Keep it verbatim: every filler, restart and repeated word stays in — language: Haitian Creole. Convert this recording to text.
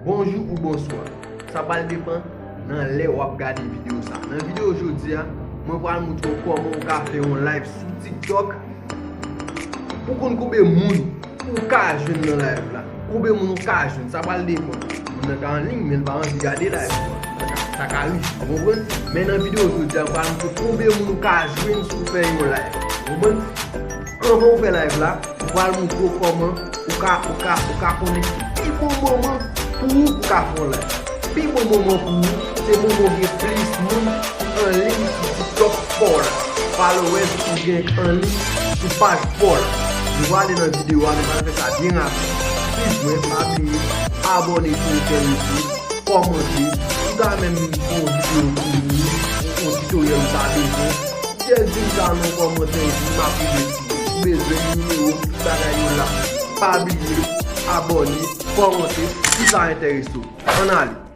Bonjou ou bonswa. Sa pral depann nan lè w ap gade videyo sa. Nan videyo jodi a, mwen pral moutre w kòman ou ka fè yon live sou TikTok. Ou konn konbyen moun ou ka jwenn nan live la? Konbyen moun ou ka jwenn? Sa pral depann. Moun nan ka anliy, men l pa anvi gade live la. Sa ka, sa ka rive, ou konprann? Men nan videyo jodi a, mwen pral moutre w konbyen moun ou ka jwenn si w fè yon live. Ou konprann? Anvan w fè live la, ou pral moutre w kòman ou ka, ou ka, ou ka konnen ki pi bon moman pou ou, pou w ka fè yon live. Pi bon moman pou ou, se moman w gen plis moun ki anliy sou TikTok pa w la. Followers ou gen anliy sou paj pa w la. Nou prale nan videyo a, nou pral fè sa byen rapid. Plis mwen, pa bliye abòne pou fè retou, kòmante. Si w ta renmen m fè yon videyo pou ou, yon titoryèl ou ta bezwen, jis di m sa nan kòmantè epi m ap rive sou ou. Ou bezwen nimewo m, tout bagay yo la. Pa bliye abòne, kòmante si sa enterese w. Ann ale.